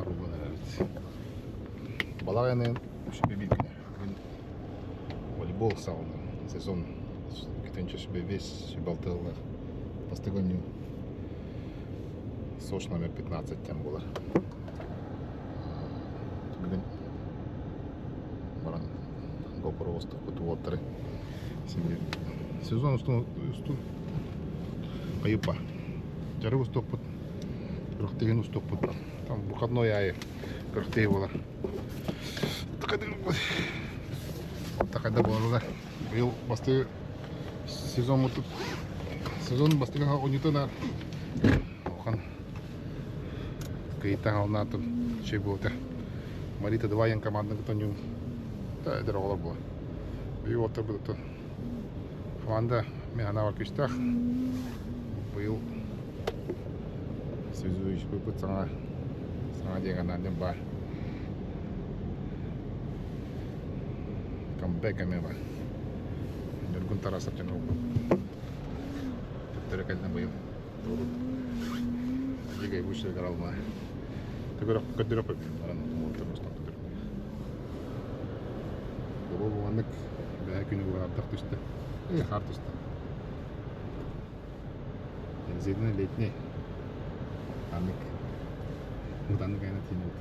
Арыллан эрэбит. Балаҕан сүбэ биир күнэ. Бүгүн волейбол саҕаланар сезон бүтүнчэ сүбэ биэс, сүбэ алта ыла бастакы оонньуу СОШ номер 15 диэн буолар. Бүгүн баран GoPro уступпут уолаттары сезон устун устун хайыппа дьарык устуохпут күрэхтэһиини устуохпут там выходной аайы күрэхтэһии буолар Такайда буолалар быйыл бастакы сезоммут сезон бастакы оонньуутун улахан кыйыттан алнаатын үчүгэй буолта Марита Двайен команданы кытта оонньуум эдэр оҕолор буолар биһиги уолаттарбыт команда мин санаабар күүстээх быйыл связующийбыт саҥа саҥа диэн анаан диэн баар камбэк эмиэ баар Ньургун Тарасов диэн уолбут төттөрү кэллэ быйыл Дьигэй бу сиригэр алма көрдөрөк баран Буолуоннык бэһэ күнү быһа ардах түстэ. Эй, хаар түстэ. Бензинный летний. Таннык. Мутаннык айна тиинэбит.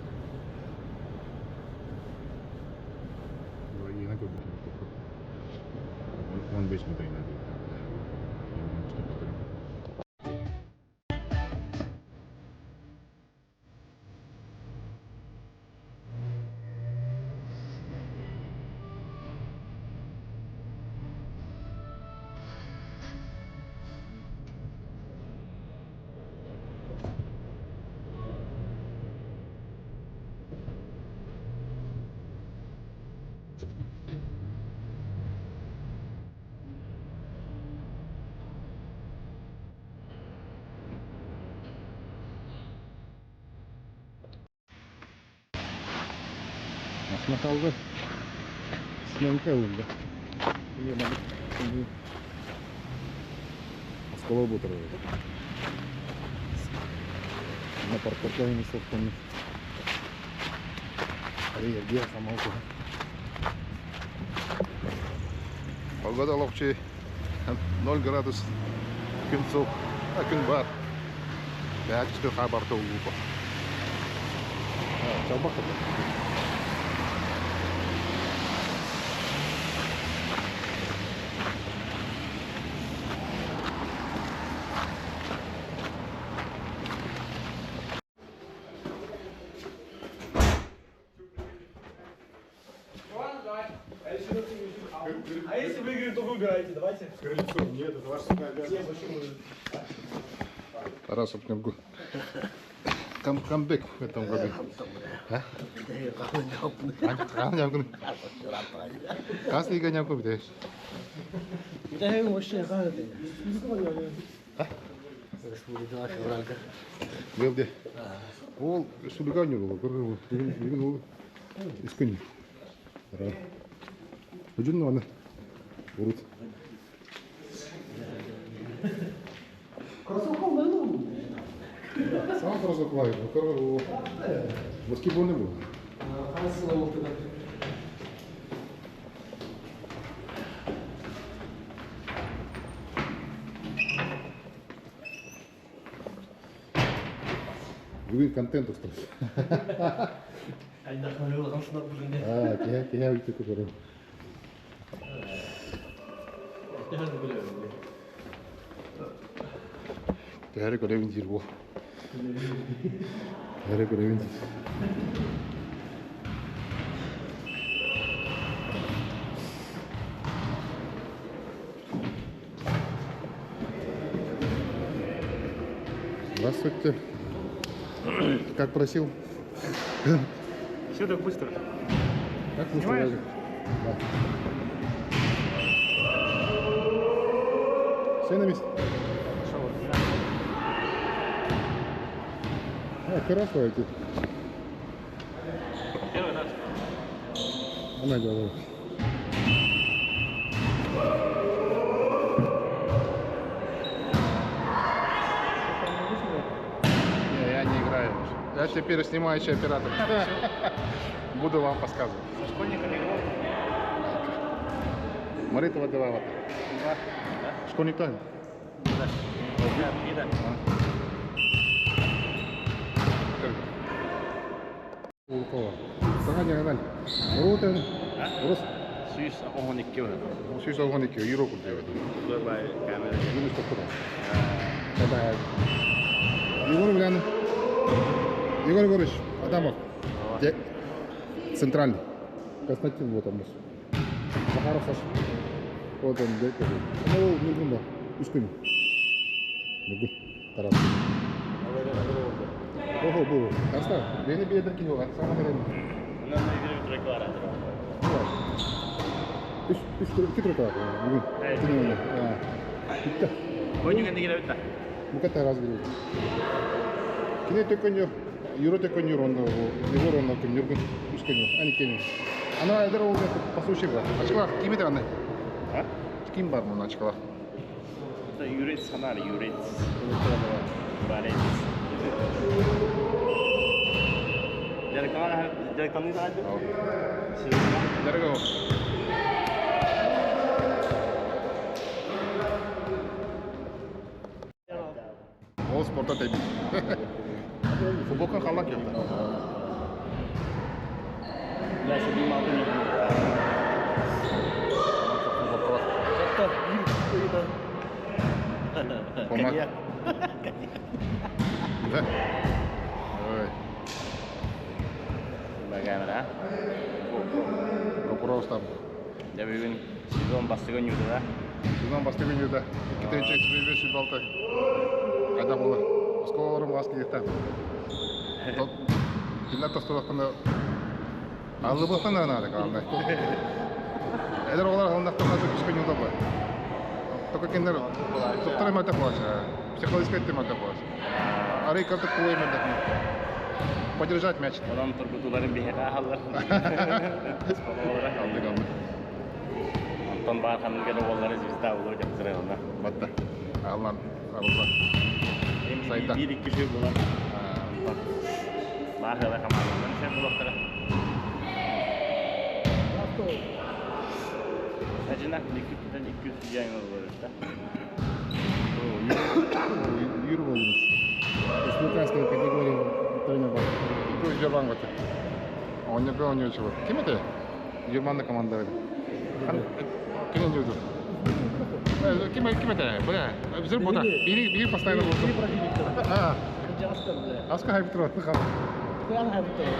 Двойнина көрбүтүм. 15 минут айна Масына қалды. Сменка ылынды. Осколок буутар На парковка не соттонно. Ария самал Погода ловчий 0 градус күн суох, күн баар. Бэһэ хаа барта улуупа. Чалбах А если выиграем, то выбирайте, давайте. Крыльцо, нет, это ваша обязанность. Тарасов Нюргу. Кам камбэк в этом году. А? Хас ыйга ньаппы бүтэш? Быйыл де. Ол республика не было. Бүгүн ол үс күн. Үдүн аны. Урут. Сам кроссовка Баскетбольный был. Бүгүн контент устар. Аа, киһи киһи үтү көрөр. Төһөрө көрөбүн диир буо. Төһөрө көрөбүн диир. Здравствуйте. Как просил? Все так быстро. Как быстро? Снимаешь? Да. Все на месте? А, хорошо эти. Первый раз. Она говорит. Я теперь снимающий оператор. Буду вам подсказывать. Со школьниками играл? Маритова давала. Да. Школьник тоже? Да. Да. Саҥа дьаҥанан. Урут Урус 112 уже. 112 euro курдук. Камера. Минус тоқтода. Да. Егор Ульянов. Егор Егорович Адамов. Центральный. Константин вот он. Захаров Саша. Вот он. Ну, Нургун да. Үс күн. Нургун. Тарас. Ого, бу. Аста. Бени биэден кини оған. Сама берен. Үс үс икки тройка бүгүн. Күнү Бүттэ. Ойнуга кирэбит да. Буката раз берет. Кини төкөньө, Юра төкөньөр онда, Егор онда ким Нюргун үс көньөр, ани кеню. Ана эдер ол пасущий бар. Очкалах кими да аны? А? Ким бар мына очкалах? Это юрец ханар, юрец. Барец. Дьарыктанар дьарыктаныы саҕайдым. Дорого. Ол спорта тэбит. Футболка халак ёпта. Я себе могу не Коньяк. Да? Ой. Камера. Вопрос там. Дьэ бүгүн сезон бастакы оонньуута да. Сезон бастакы оонньуута. Китайчик сүбэ балта. Қайда болар? Осколорум газ киехта. Кинна тостолаққына алыбықтан анады қаландай. Эдер олар алындақтан күшкен юлда бар. Только киндер тоқтар эмәтә болар. Психологический темата болар. Арай карта кулай эмәтә. Подержать мяч. Онон тургутууларын биһиэхэ ааһаллар. Алды қалды. Антон баар ханнык эрэ уоллары звезда буолуо дьахтарыгына. Батта. Аллан арылла. Сайда. Биир икки жыл буолан. Баар хамаандан сен булактара. Ажына 200-тен 200 жайын болор да. Юрий Владимирович. Республиканская категория тренер бар. Журбан бата. Онньоко оонньуучу. Ким это? Журбанна команда. Ким оонньууду? Ким ким это? Бля, біздер бота. Бири бири постоянно болды. А. Аска хайп турат. Постоянно хайп турат.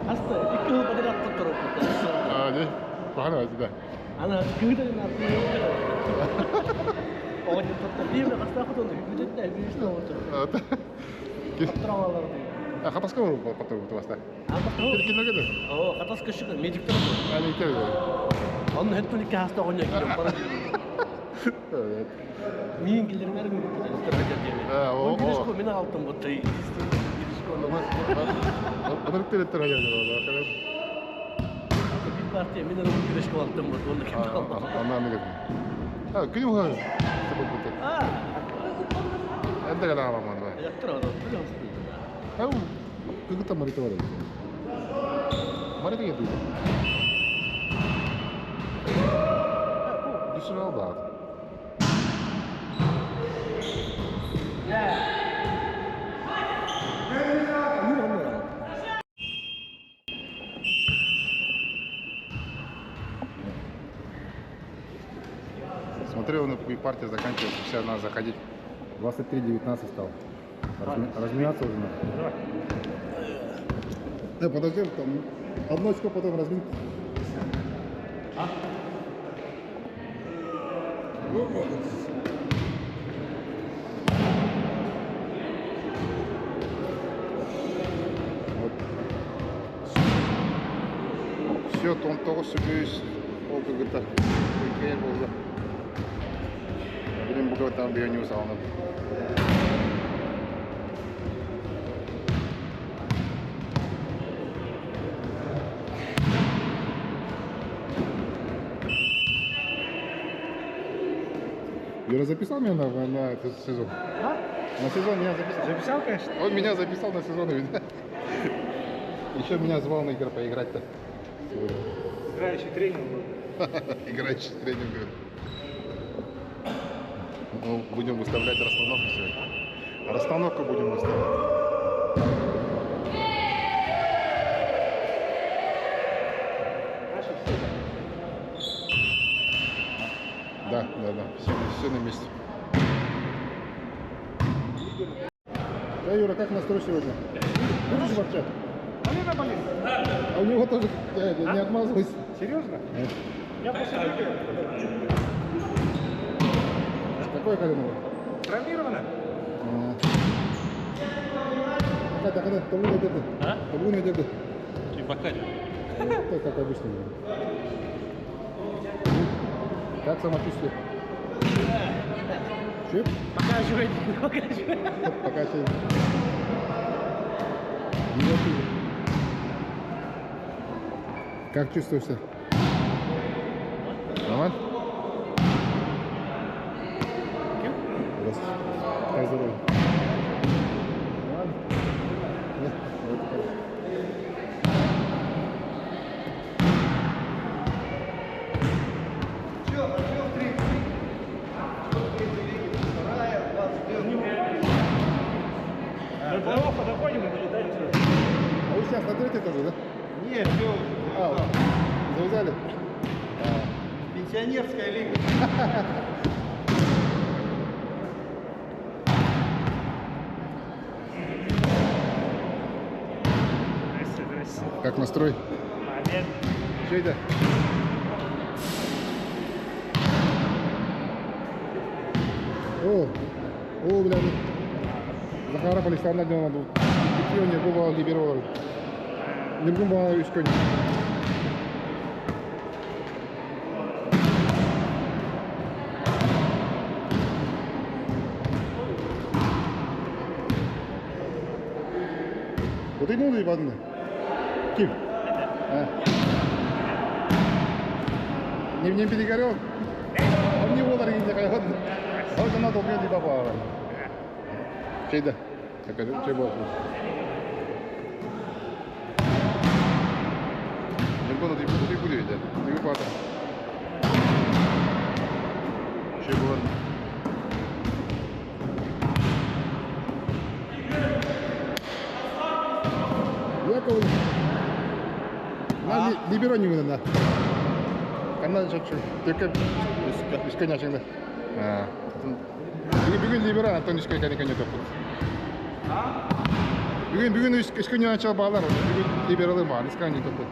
Аста икки хыл подряд туттарып. А, не? Пахана да. Ана кыыдан Оҕонньор биир хастаах хотон бүтүттэ биир оҕонньор. Хаптаралар. А хатаска бар паттар баста. Кинеге Оо, хатаска шыгы медиктер. Ани те. Онно хеттун икки хаста оҕонньор киирэн бара. Миин киллермер ми А, о, о. Киришко мен алтын бутта. Киришко. Адырык телеттер ажар. Бир партия мен аны киришко алтын бут. Онда ким алды? Ананы кет. А, күнү ха. А. Энде гана аламан ба. Яктыр адам. Ау, кыгыта марита бар. Марита кетти. Дүсүн албат. Смотрел, на какую партия заканчивается, сейчас надо заходить. 23-19 стал. Разминаться уже надо. Давай. Да, подожди, там одно очко, потом разминка. А? Вот. Все, 19 сүбүс, ол кыгыта. Үлкен болды. Билин буга там бүйөнү салынып. Юра записал меня на этот сезон? А? На сезон меня записал. Записал, конечно. Он меня записал на сезон, видно. Еще меня звал на игры поиграть-то. Играющий тренер был. Играющий тренер, говорит. Ну, будем выставлять расстановку сегодня. Расстановку будем выставлять. Наши все. Да. Все на месте. Да, Юра, как настрой сегодня? Будешь ворчать? Колено болит. А у него тоже не отмазалось. Серьезно? Нет. Я после игры. Какое колено? Травмировано? Когда, когда, табун одежды. А? Табун одежды. Бакарь. Это как обычно. Как самочувствие? Чё? Пока живой, пока живой. Пока все. Не хуже. Как чувствуешь себя? Нормально? Здравствуйте. Как здоровье? Нормально? Да? Вот и хорошо. Че, че в третьей лиге? Что в третьей лиге? Вторая, 21. До плей-оффа доходим и вылетаем сразу. А вы сейчас на третьей тоже, да? Нет, все уже. А, завязали? Пенсионерская лига. Здрасте, здрасте. Как настрой? Побед. Что это? О, о, бля, Захаров Александр надо. Не было либерал. Не было искать. Вот и ну и ладно. Ким? А. Не перегорел? Он не волар не хайван. Он надо убить баба. Чейда. Так, чей был? Не было ты ты были, да? Ты пата. Чей был? Яков. На либеро не на. Канал чачу. Только үскә няшыңда. Бүгін бүгін либеро Антон үскә кәне кәне топут. Бүгін бүгін үскә няча балар. Бүгін либералы бар, үскә не топут.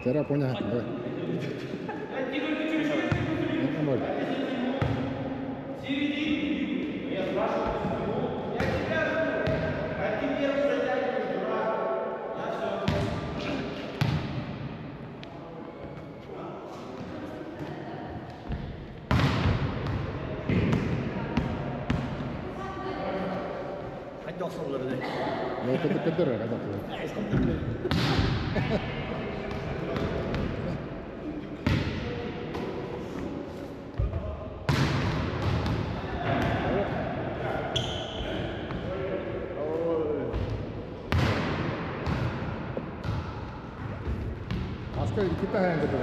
Вчера понял. Давай. Нормально. Хәтта асыллар да. Ну, это кадр, когда ты. Аска Китая это.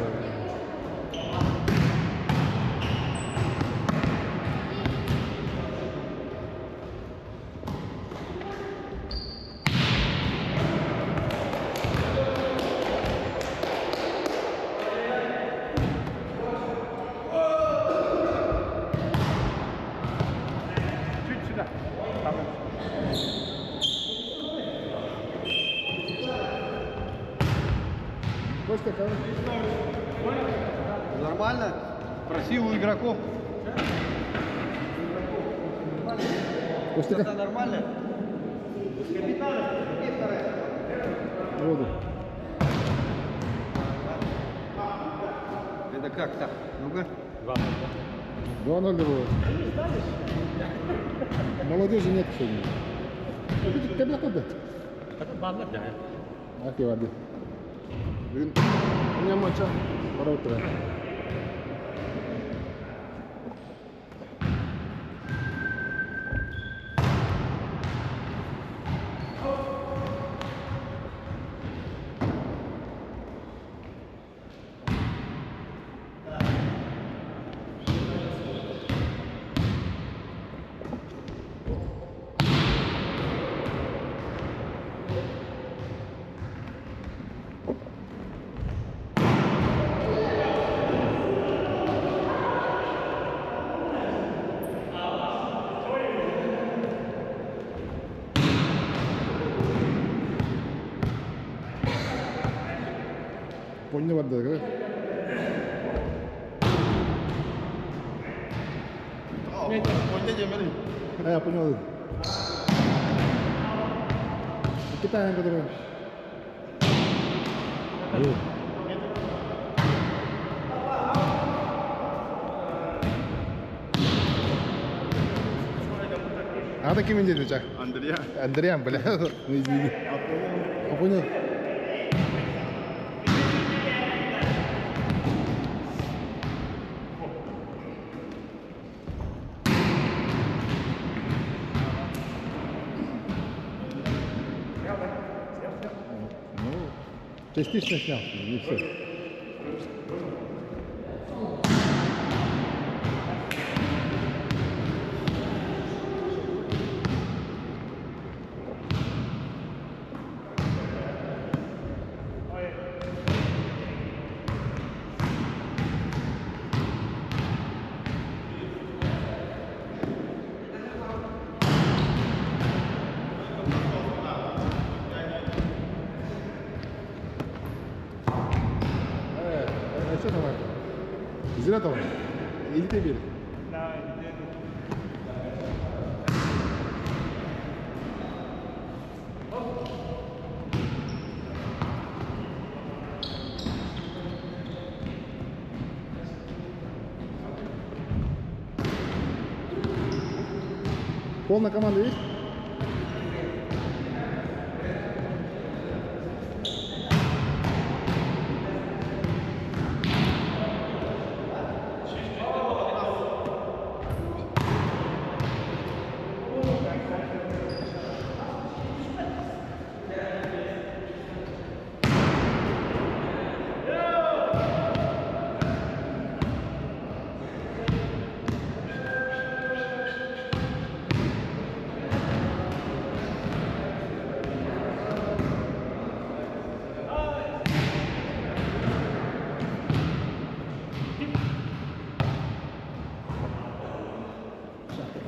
Костя, как? Нормально. Просил у игроков. Костя, Это как? нормально? Воду. Это как так? Ну-ка. 2-0 было. Молодежи нет сегодня. Кабина куда? Окей, ладно. Блин, у меня моча. Пора утра. Понял, да? А, я понял. Китаем, который... А такими дедича? Андрея. Андриан, бля. Ну извини. А понял. Ну, частично снял, не все. А что там это? Зря там. Или ты бери? Полная команда есть?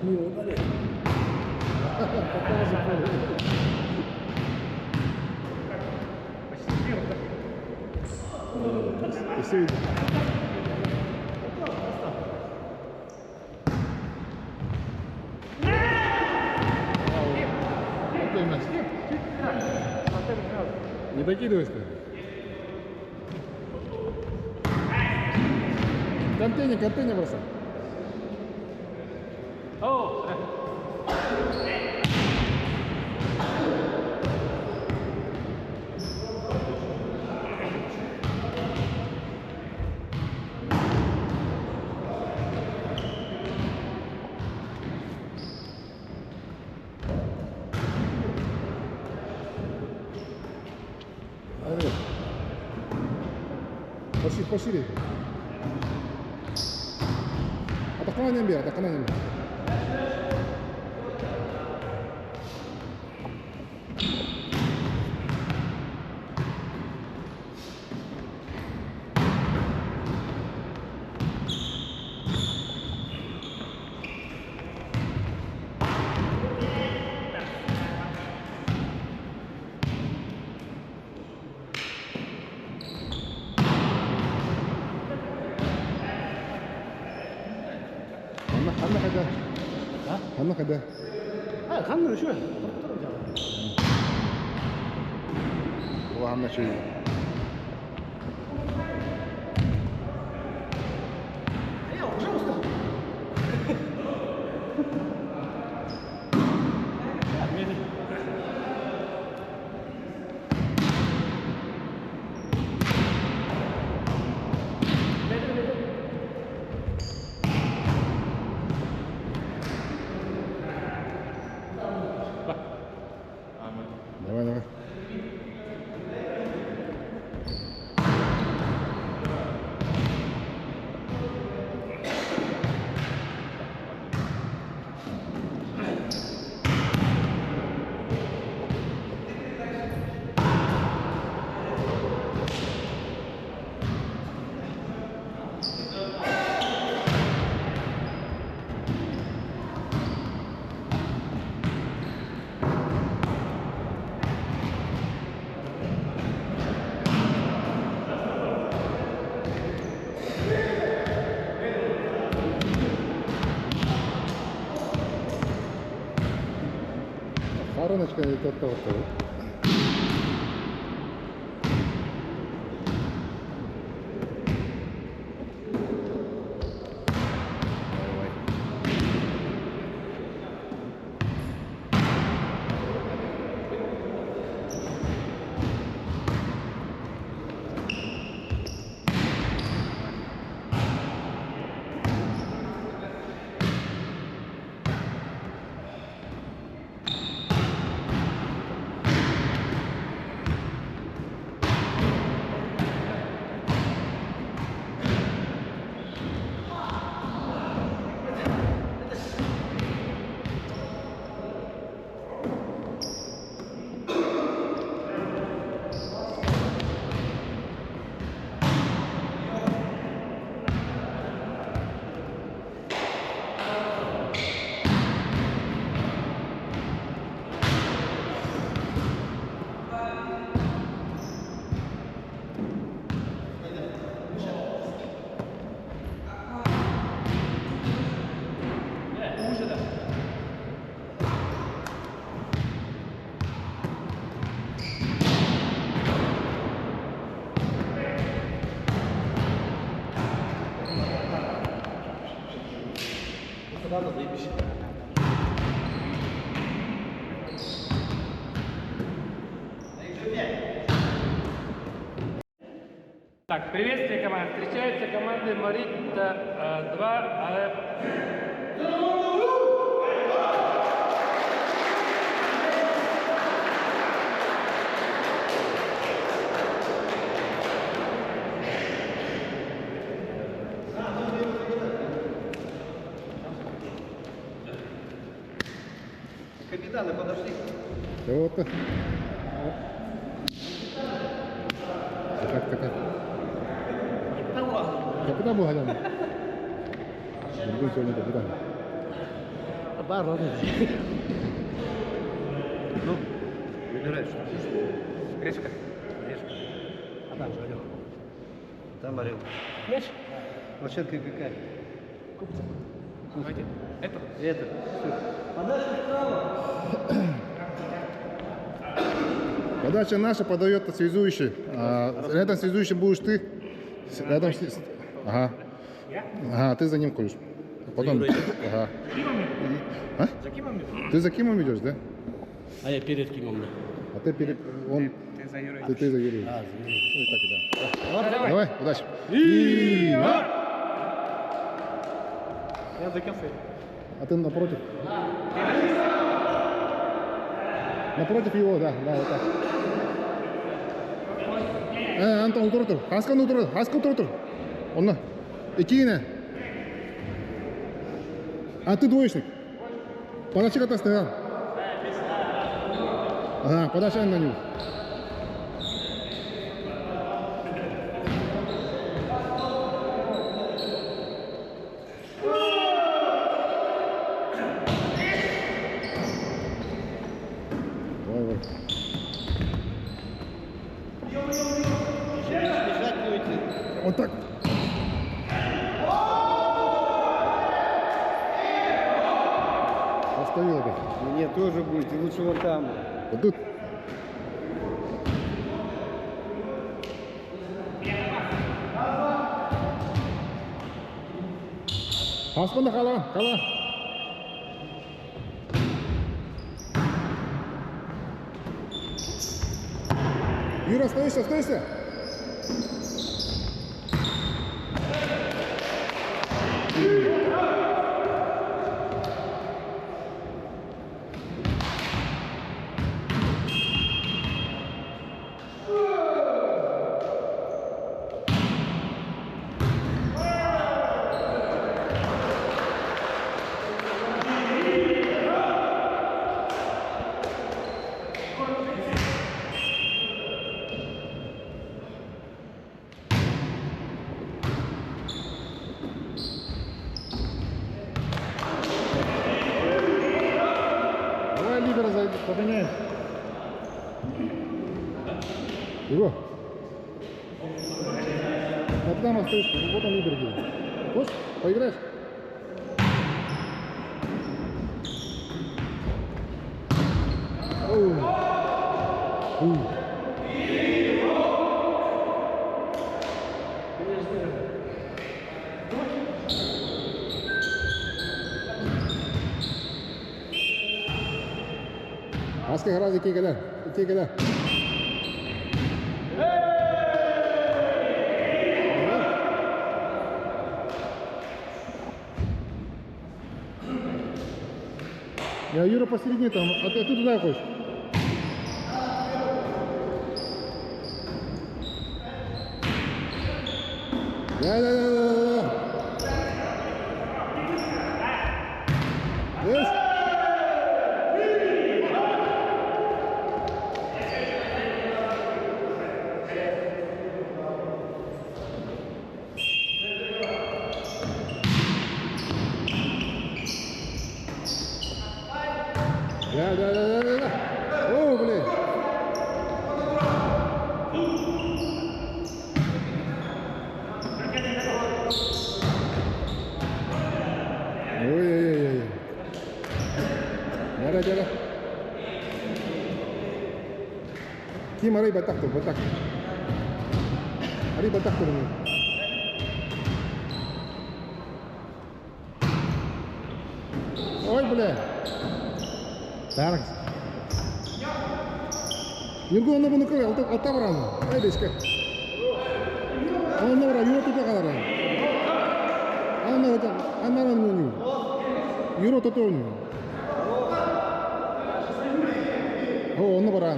Мимо ударил. Попал за поле. И все видно. Какой мяч? Не докидывайся. Контейнер, контейнер бросай. Пошире, пошире. Атакана не бер, атакана не бер. Онно хайда? Ханна үчүгэй. Улахан үчүгэй. Я уже устал. Давай, давай. Хароночка это то. Давай. Bu kadar da değilmiş. Так, приветствие команд. Встречаются команды Марита 2, АФ. Капитаны подошли. Вот. Так, так, так. Капитан был Галян. Другой сегодня капитан. Бар, ладно. Ну, выбирай, что хочешь. Гречка. Решка. А там же орел. Там орел. Мяч? Площадка какая? Купца. Давайте. Это. Это. Всё. Подача справа. Подача наша подает связующий. А, рядом с связующим будешь ты. Рядом с... Ага. Ага, ты за ним ходишь. А потом. Ага. А? За Кимом идешь? Ты за Кимом идешь, да? А я перед Кимом, да. А ты перед. Он. Ты за Юрой. Ты за Юрием. А, за Юрием. Ну, так и да. Давай, удачи. И... Я за кем стою? А ты напротив? Напротив его, да, да, вот так. Антон, утур, тур. Хаскан утур, Хаска утур, тур. Онно. Икине. А ты двоечник. Подача кота стоял. Ага, подача на него. Давай, давай. Бежать будете. Вот так. Мне тоже будет, и лучше вон там. Вот тут. Хаспанда хала, хала. Юра, остаешься, остаешься. Давай либера поменяем. Его. Вот там остаешься, вот он либер делает. Хочешь, поиграешь? Оу. Оу. Аска гораздо кегеля, кегеля. Я Юра посередине там, а ты туда хочешь? Да, да, да, да, да. Есть? Да, да, да, да, да, да. О, блин. Ой-ой-ой-ой. Да, да, да. Ким рыба так-то, вот так. Рыба так-то. Ой, бля. Так. Юрго оны бұны көр, алта бараны. Ай, беске. Оны бара, юро тута қалара. Ана, ана, ана, Юро тута оны. О, оны бара.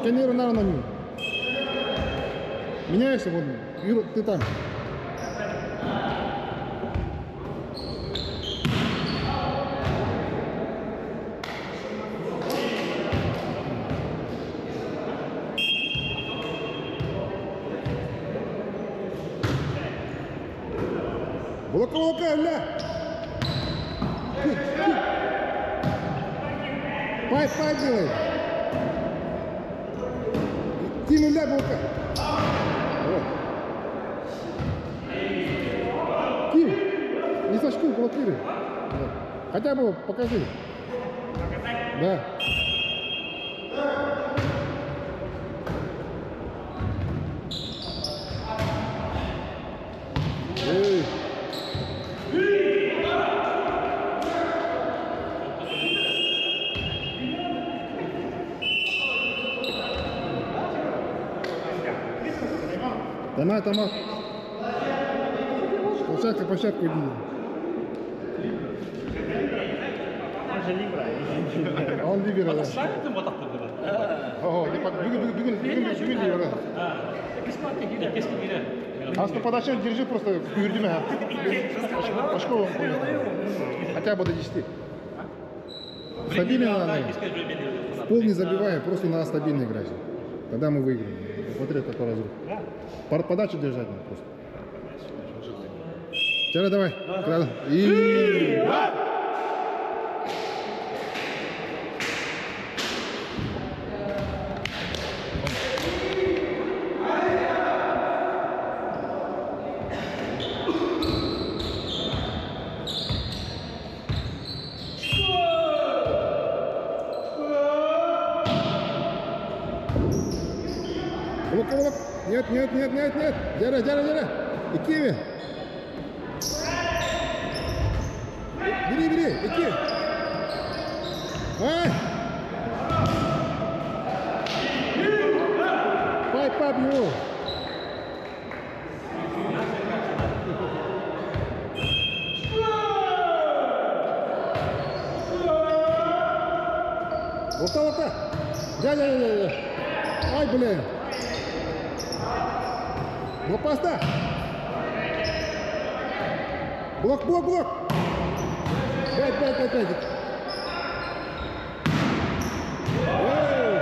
Кенеру на на Меняешься, вот, Юра, ты там. Волока, волока, ля! Пайп, пайп делай! Тиму, ля, волока! Вот. Тим, не сошку, блокируй. Да. Хотя бы покажи. Да. Эй. Тома, Тома. Площадка, площадку иди. Он же либра. Он либера, да. О, бүгін, бүгін, бүгін, бүгін либера. А что подачу держи просто үйірдіме. Очко Хотя бы до 10. Стабильно надо. В пол не забивая, просто надо стабильно играть. Тогда мы выиграем. Смотри, какой разрыв. Подачу держать надо просто. Вчера давай. И... Блок, блок. Нет, нет, нет, нет, нет. Дьэрэ, дьэрэ, дьэрэ. Икки. Бери, бери, икки. Ай! Пайп, пайп его. Орта, орта. Дьэ, дьэ, дьэ, дьэ. Ай, блин. Блок паста. Блок, блок, блок. Пять, пять, пять, пять. Эй!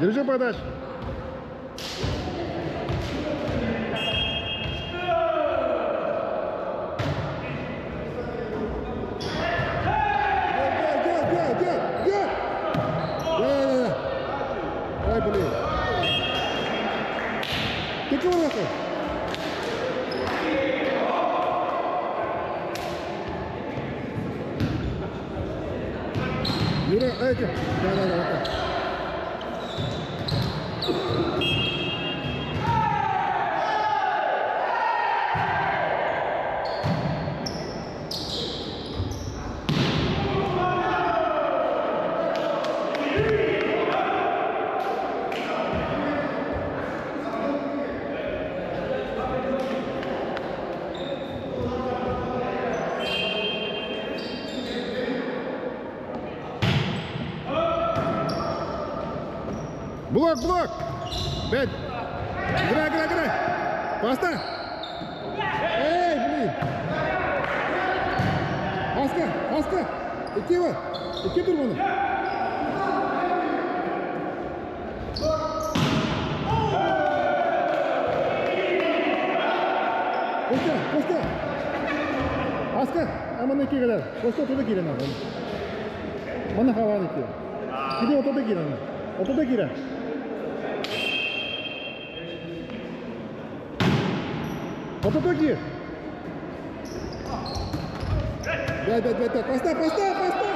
Держи подачу. Go, go, go, go, go! Да, да, да. Ай, блин. Ты кого нахуй? Юра, эй, да, да, да, вот так. Блок, блок! Пять! Играй, играй, играй! Паста! Эй, блин! Аска, Аска! Идти его! Идти турбаны! Костя, Костя! Аска, аман ики кадar. Костя туда кирен. Мана хаван ики. Иди отода кирен. Отода кирен. Отода кир. Пять, пять, пять, пять. Поставь, поставь, поставь!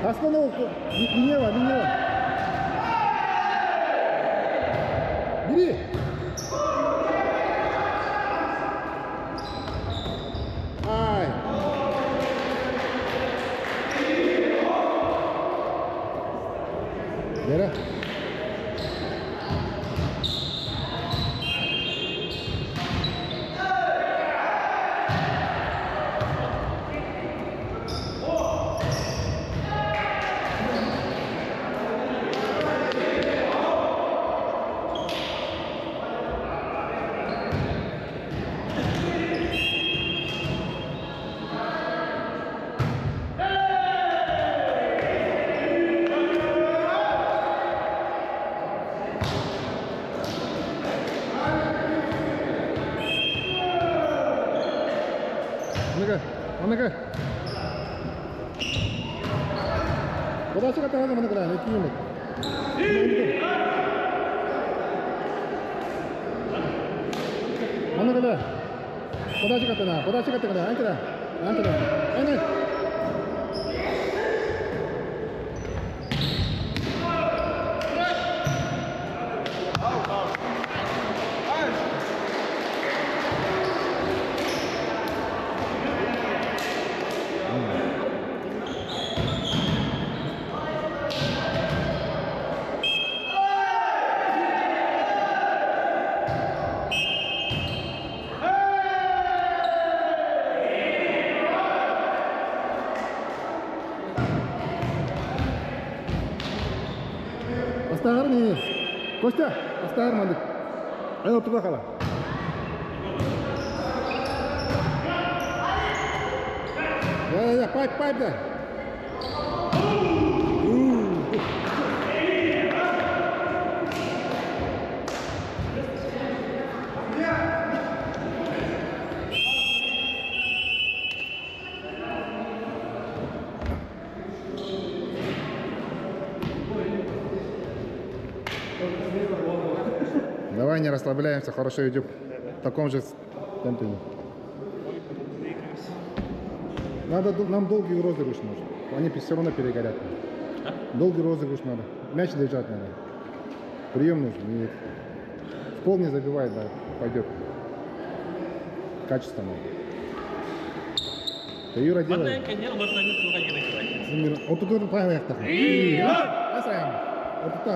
Астанов, Минева, Минева. Бери! Ай! Лера. Ну-ка, ну-ка. Подача катана мана кара, не киме. Мана кара. Подача катана, подача катана, анкара. Анкара. Ай, Астағыр не? Костя, астағыр мандык. Ай, отурда кала. Да, да, да, пайп, пайп, да. не расслабляемся, хорошо идем. В таком же темпе. Надо, нам долгий розыгрыш нужен. Они все равно перегорят. Долгий розыгрыш надо. Мяч держать надо. Прием нужен. Нет. В пол не забивает, да, пойдет. Качественно. Да Юра делает. Вот тут правильно. Вот тут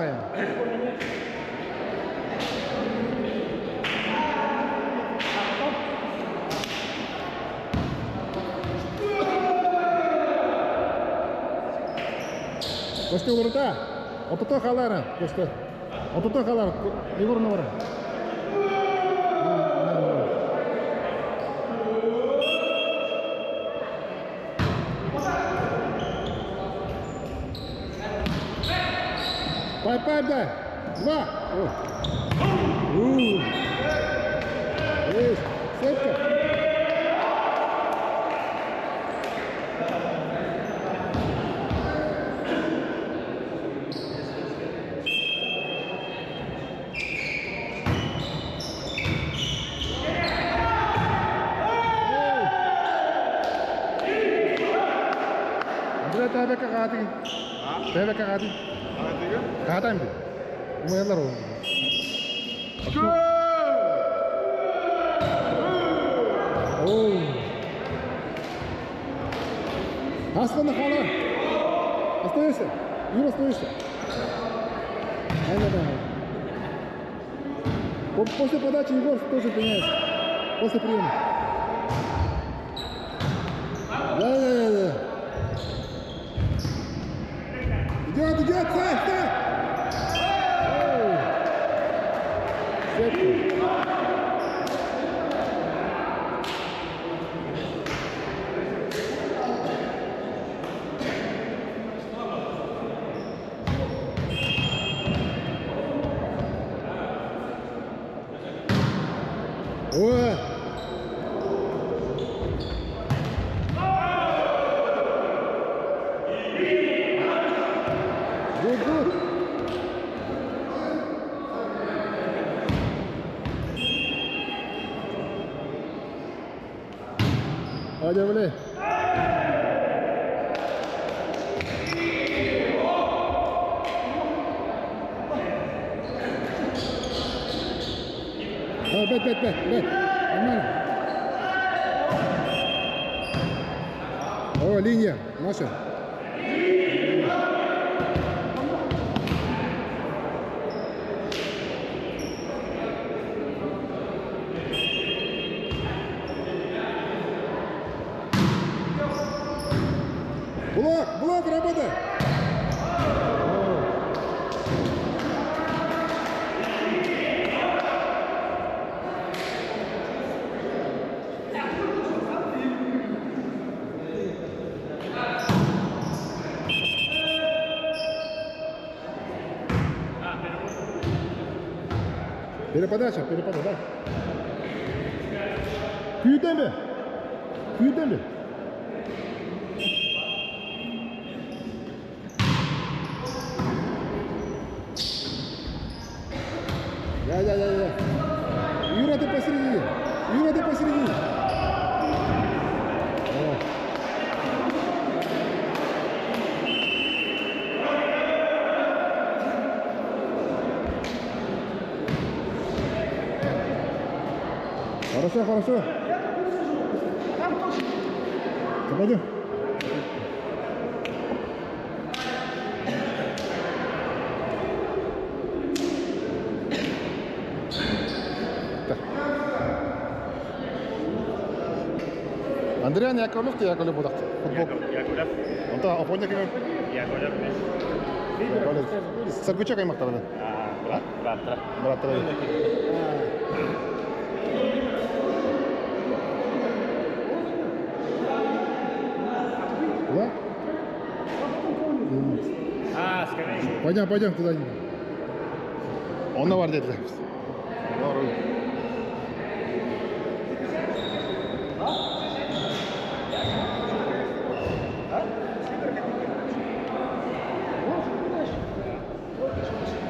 Костя уларыта. Отото халара. Костя. Отото халара. Егор Навара. Пай, пай, дай. Два. О. У. Есть. Сетка. Андрей, тебе кагати. Тебе кагати. Кагатайм. Умаялар ол. Оу. Аслана хала. Остаешься? Юра, остаешься? Ай, да, да. После подачи Егор тоже меняется. После приема. Да, да, да, да. Идет, идет, стой, стой! Сетку. Ой! Good, good. Hadi böyle. Ha, bet, bet, bet, bet. Нормально. О, линия наша. Блок, блок, работай! Переподача, переподача, да. Күйдембе. Күйдембе. Да, да, да, да. Юра, ты посередине. Юра, ты посередине. О. Хорошо, хорошо. Пойдем. Андриан Яковлев, Яковлев будақ. Футбол. Яковлев. Онта опоня кем? Яковлев. Яковлев. Саргучак аймақтарда. Брат, брат, Брат, Да? А, скорее. Пойдем, пойдем туда. Онно бар dediler. Doğru.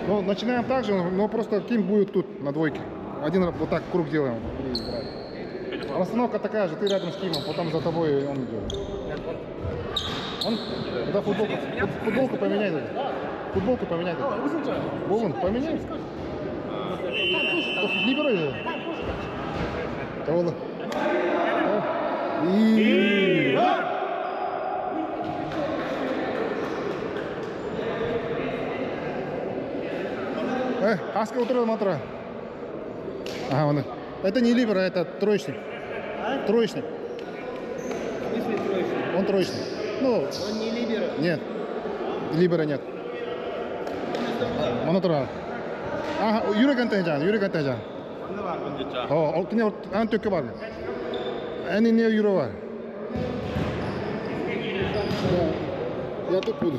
Ну, начинаем так же, но просто Ким будет тут, на двойке. Один вот так круг делаем. И играем. Расстановка такая же, ты рядом с Кимом, потом за тобой он идет. Он? Тогда футболку, футболку поменяй. тогда. Футболку поменяй. тогда. Вован, поменяй. Либеро же. Того. И... Аска утро матра. Ага, он. Это не либеро, это троечник. Троечник. Он троечник. Ну, Он не либеро. нет. Либеро нет. Он утро. Ага, Юрий Гантенжан, Юрий Гантенжан. О, кини ан төккө бар. Әни не Юра бар. Да, я тут буду.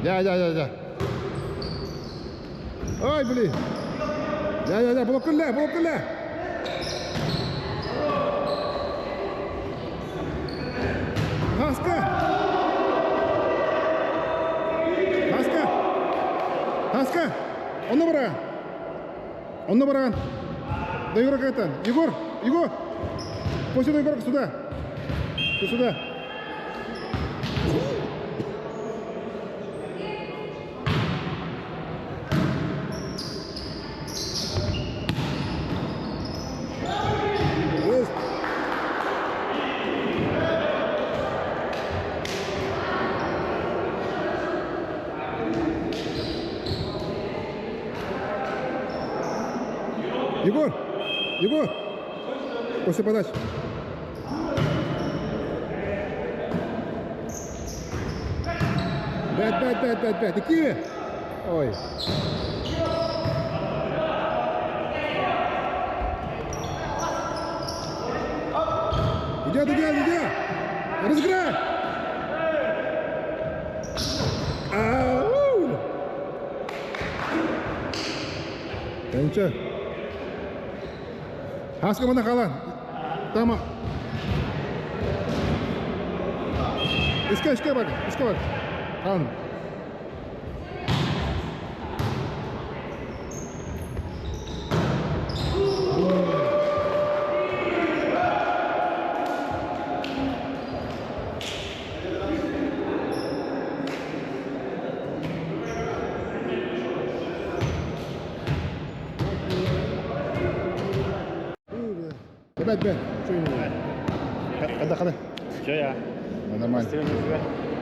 Я, я, я, я. Ой, блин. Я, я, я, блокуле, блокуле. Хаска! Хаска! Хаска! Онно бараҕын. Онно бараҕын. Да Егор это. Егор! Егор! После Егора сюда. Ты сюда. Есть. Егор! Егор! После подачи. Пять, пять, пять, пять, пять. Иди! Ой. Идет, идет, идет! Разыграй! Ау! Да ничего. Хаска мана Там. Искай, искай бар, искай бар. Хан. Опять, опять. Что не Когда, когда? Че я? Нормально.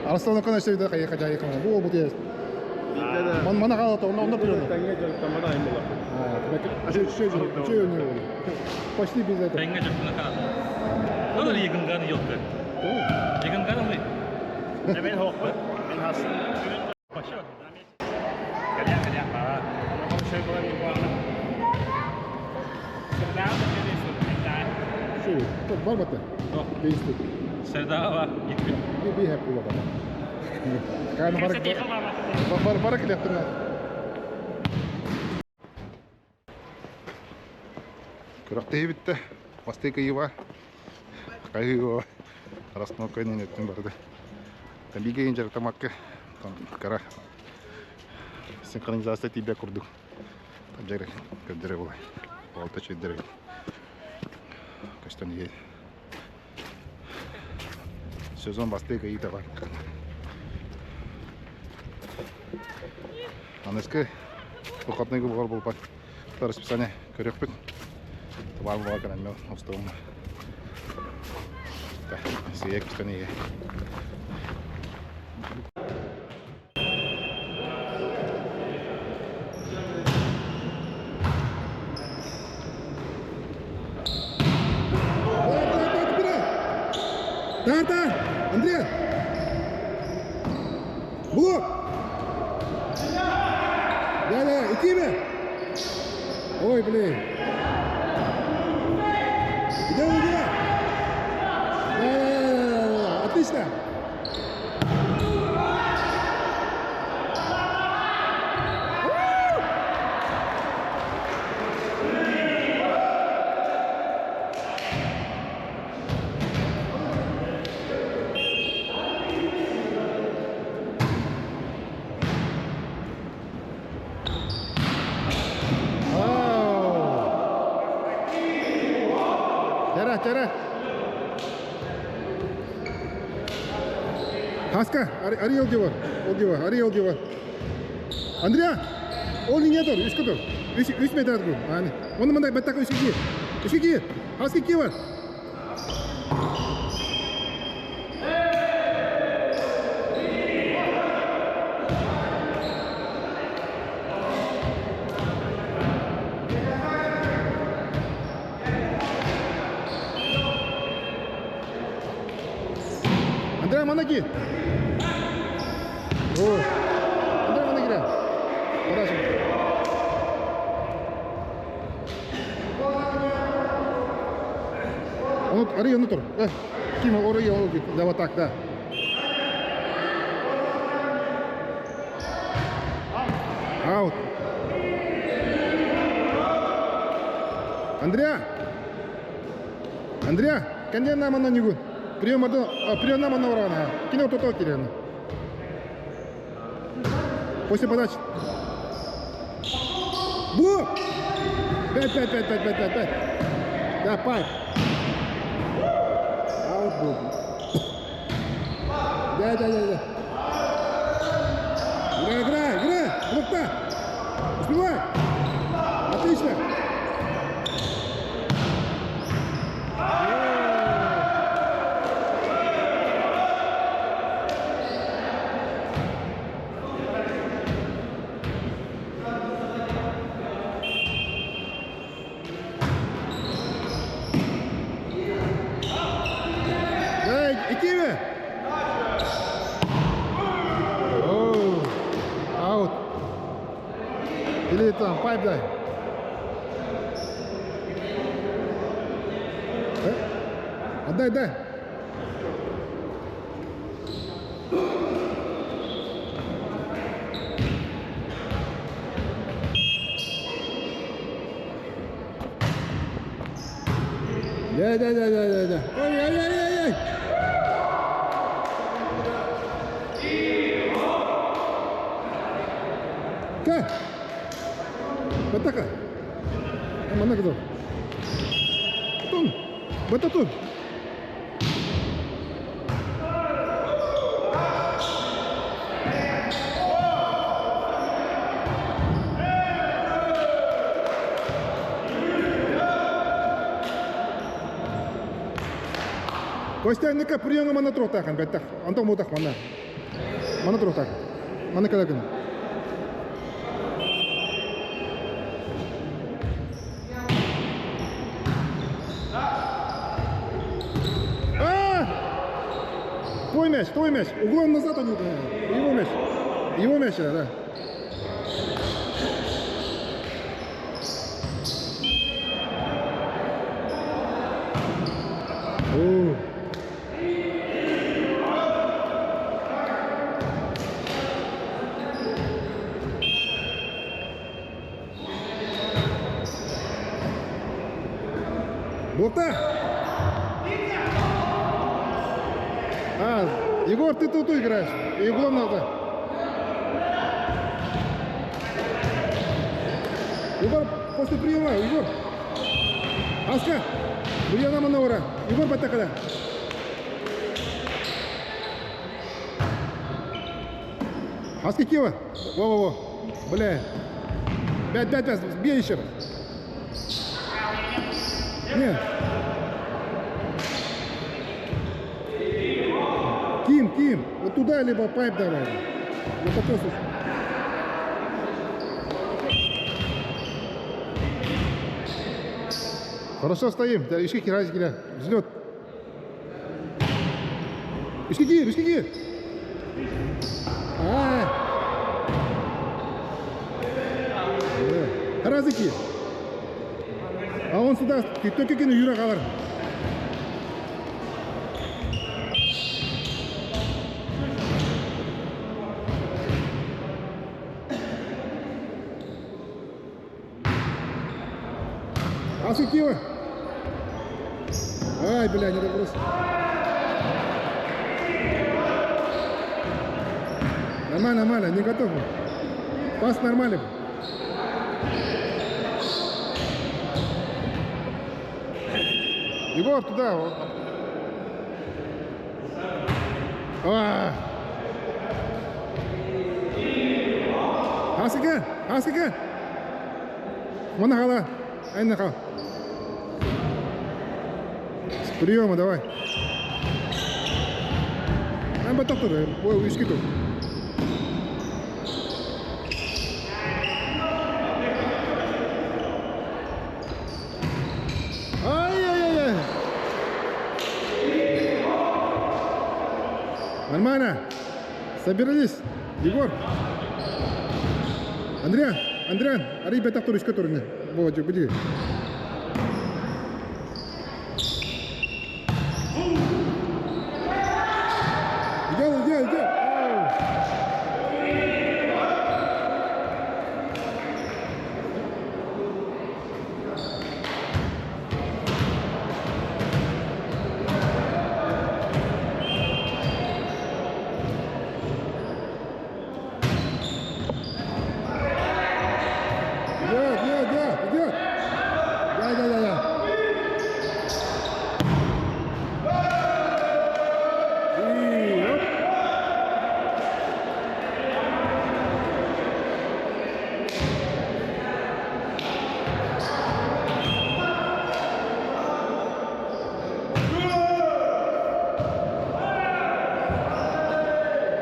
А Ростов на конец всегда хотя ехал. О, вот есть. Мана хала то, он он например. А что, что, что у него? Почти без этого. Тэҥҥэ дьөппүнэ каната. Ол егынганы йылты. Егынганы мы. Мен хоқпы. Мен хасын. Вообще. Каля, каля. Что? Тут барбата. Бейсти. Сердава гитпит. Би би хэп була бата. Кан барак. Бар барак лехтена. Күрәктәй битте. Бастыка ива. Кайгы Ростов неттен барды. Там биге инжер тамакка. Там кара синхронизация тебе курдук. Там жер көдөрө болай. Алты чөйдөрө. Каштан е. Сезон бастыка ита бар. Аныске выходный бар булпат. Расписание көрөкпүт. Бар була кана мен устуум. Сиек кустани. Да, да, Андрей! Блок! Да, да, и тебе! Ой, блин! Идем, идем! Да, да, да, да, да, отлично! Костяра. Хаска, Ариэл дева. Ол дева, Ариэл дева. Андреа, ол не тур, үскө тур. Үс, үс метр тур. Аны. Оны мындай баттака үскө ки. Үскө ки. Хаска ки бар. Андрей Манаки. О, Андрей Манаки. Подача. Он, Ари, он тур. Ким, Ори, да, вот так, да. Аут. Андреа! Андреа, кэнде нам на нигу. Прием одно, прием нам на урана. Кино то то кирен. После подачи. Бу! 5, 5, 5, 5, 5, 5, 5. Да, пайп. Аут был. Да, да, да, да. Играй, играй, играй! Блокта! Успевай! Отлично! Эй, Икиве! Оу, аут. Или там пайп дай. Э? Отдай, дай. Да, да, да, да, да, да. Ой, ой, ой, ой, ой. Ка. Батака. Манна кызыл. Тун. Бататун. Костя, нека приема мана тротахан, беттах. Антон мутах мана. Мана тротах. Мана кадакын. А! Твой мяч, твой мяч. Углом назад они. Его мяч. Его мяч, да. О. Блокта! А, Егор, ты тут играешь. И углом надо. Егор, после приема, Егор. Аска, Буяна Манаура. Егор Батакада. Аска Кива. Во-во-во. Бля. Пять, пять, пять. Бей еще раз. Нет. Ким, Ким, вот туда либо пайп давай. Вот такой слушай. Хорошо стоим. Да, ишки кирай, кирай. Взлет. Ишки кир, ишки кир. А. Разыки. А он сюда, ты только кину Юра Галар. Асыкива. Ай, бля, не доброс. Нормально, нормально, не готов. Пас нормальный. Егор, туда. А! Асыка, асыка. Мана хала. Айна хал. С приема давай. Ай батақ тұр, ой, үске тұр. Ай-яй-яй-яй. Нормально. Собирались. Егор. Андриан, Андриан, арый бэтэх тур үскэ тур. Вот, буди. Идет, идет, идет. Идет, идет, идет, идет. Да, да, да, да. И оп.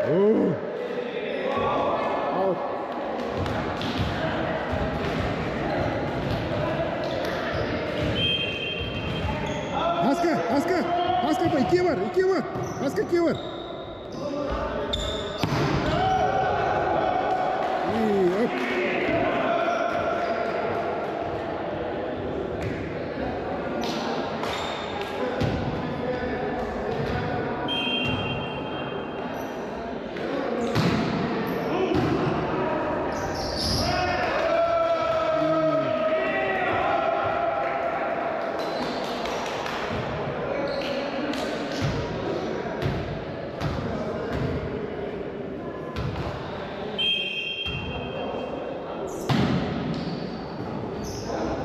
О. Аут. Аска, Аска, Аска, икки бар, икки бар. Аска икки бар. И оп.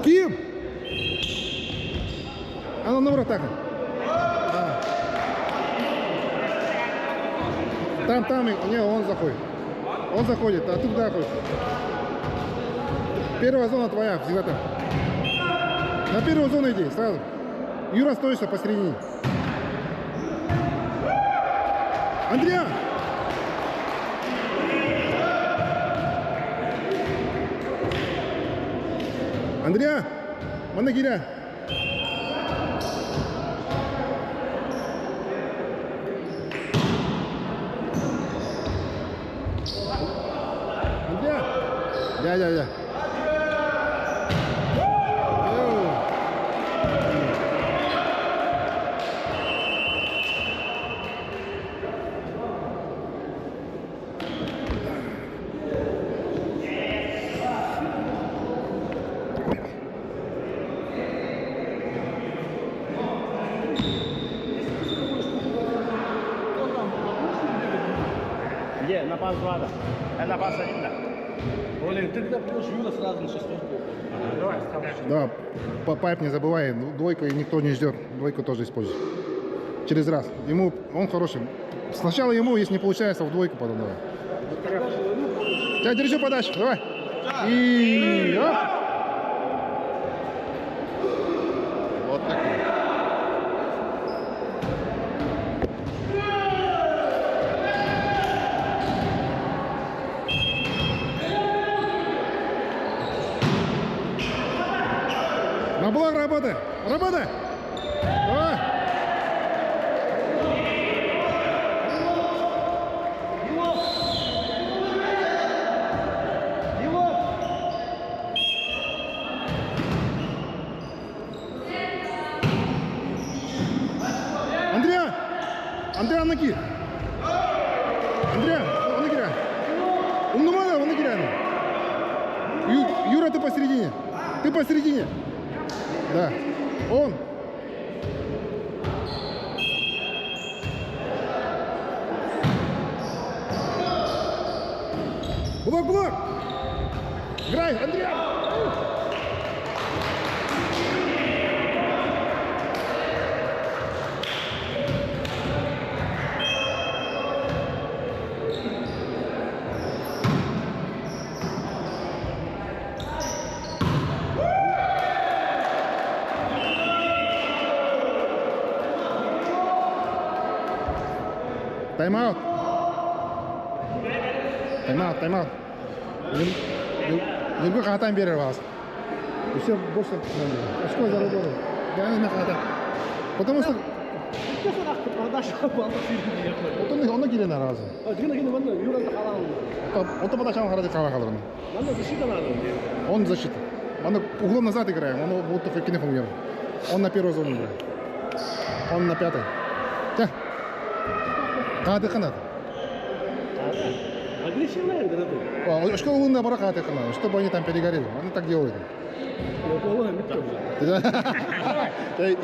Ким! А ну, номер атака. А. Там, там, не, он заходит. Он заходит, а ты туда ходишь. Первая зона твоя, всегда там. На первую зону иди, сразу. Юра, стоишься посередине. Андриан! Андриан! Манна киирэ. Андриан! Я, я, я. Оу. Где? На пас 2, да. На пас 1, да. Блин, ты когда придешь, Юра сразу на шестерку уходит. Давай, вставай. Да, по пайп не забывай, двойку и никто не ждет, двойку тоже используй. Через раз. Ему, он хороший. Сначала ему, если не получается, в двойку потом давай. Я держу подачу, давай. И оп. Вот так. На блок работай! Работай! Давай! Его! Андриан! Андриан ноги! Андриан, он играет. Умнумана, он играет. Юра, ты посередине. Ты посередине. Да. Он. Блок, блок! Играй, Андриан! Тайм-аут. Тайм-аут, тайм-аут. Ньургу хаатан биэрэр баҕас. Все больше очко заработал. Я не хата. Потому что Онно киирэн аразы. Ото подача харады хала халырын. Он защита. Он углом назад играем, он будто хоть не Он на первой зоне играет. Он на пятой. Тя. Хаатыханат. Агрессивная игра. Школа лунная бара хаатыхана, чтобы они там перегорели. Они так делают.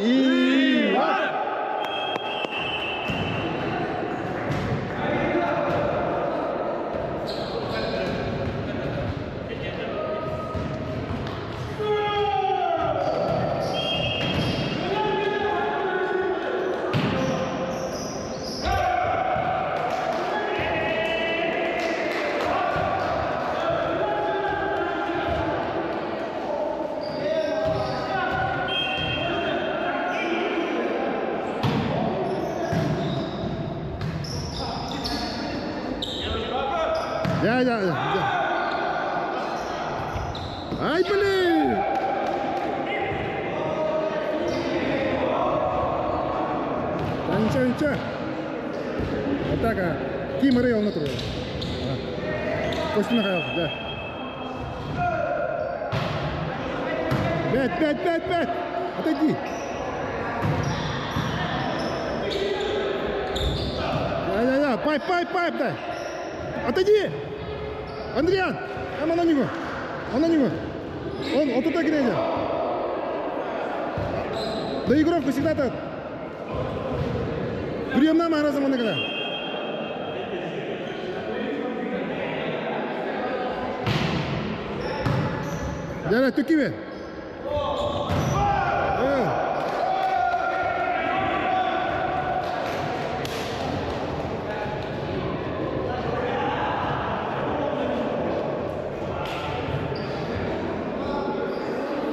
И... Да, да, да. Ай, блин! Да ничего, ничего. Вот так, а. Ким Рэй, он оттуда. Костя Михайлов, да. Пять, пять, пять, пять! Отойди! Да, да, да, пайп, пайп, пайп, дай! Отойди! Андриан! Там на него! Он на него! Он, вот туда глядя! Доигровку всегда так! Прием нам разом он играет. Дяля, түкиве!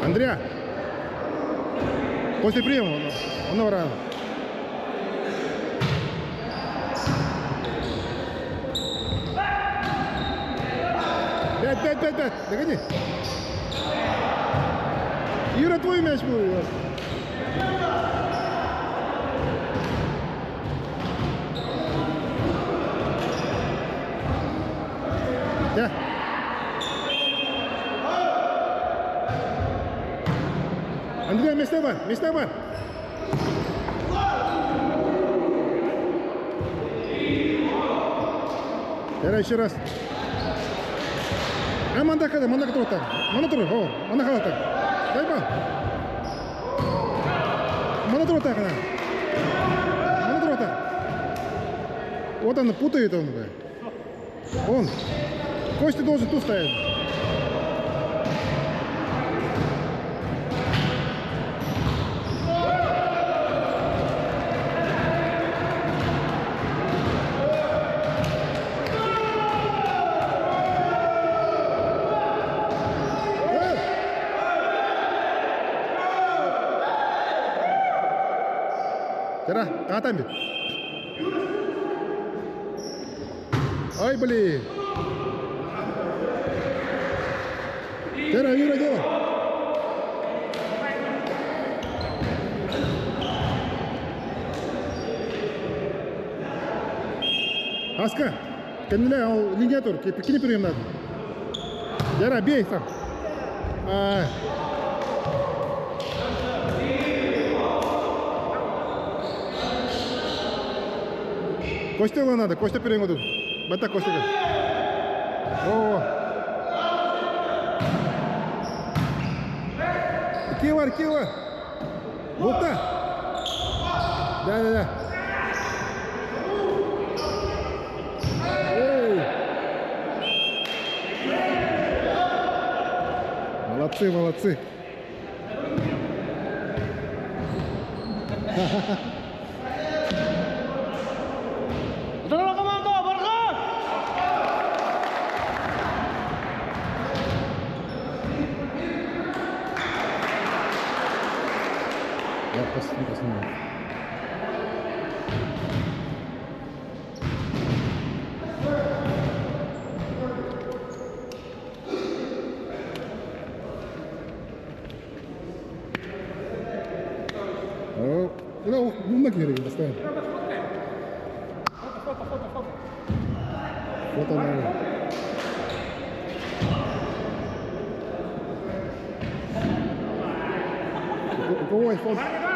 Андреа! После приема он, он рано. Пять, пять, пять, пять. Догони. Юра, твой мяч был. Да. Андрей, место бар, место бар. Давай еще раз. А манда kada, манда тур так. Манда тур, о, манда хала так. Дай ба. Манда тур так, Манда тур так. Вот он путает он. Он. Костя должен тут стоять. Тера, катамби. Ай, блин. Тера, Юра, делай. Аска, кенделе ал линия тур, кини прием надо. Дера, бей сам. А. Костя надо, Костя прием тут. Бата Костя. О. Кивар, кивар. Вот так. Да, да, да. Эй. Молодцы, молодцы. Здорово, команда! Барга! Я просто не поснимаю. Ну, мунна кииригин постоянно. Фото, фото, фото, фото. Фото надо. У кого iPhone?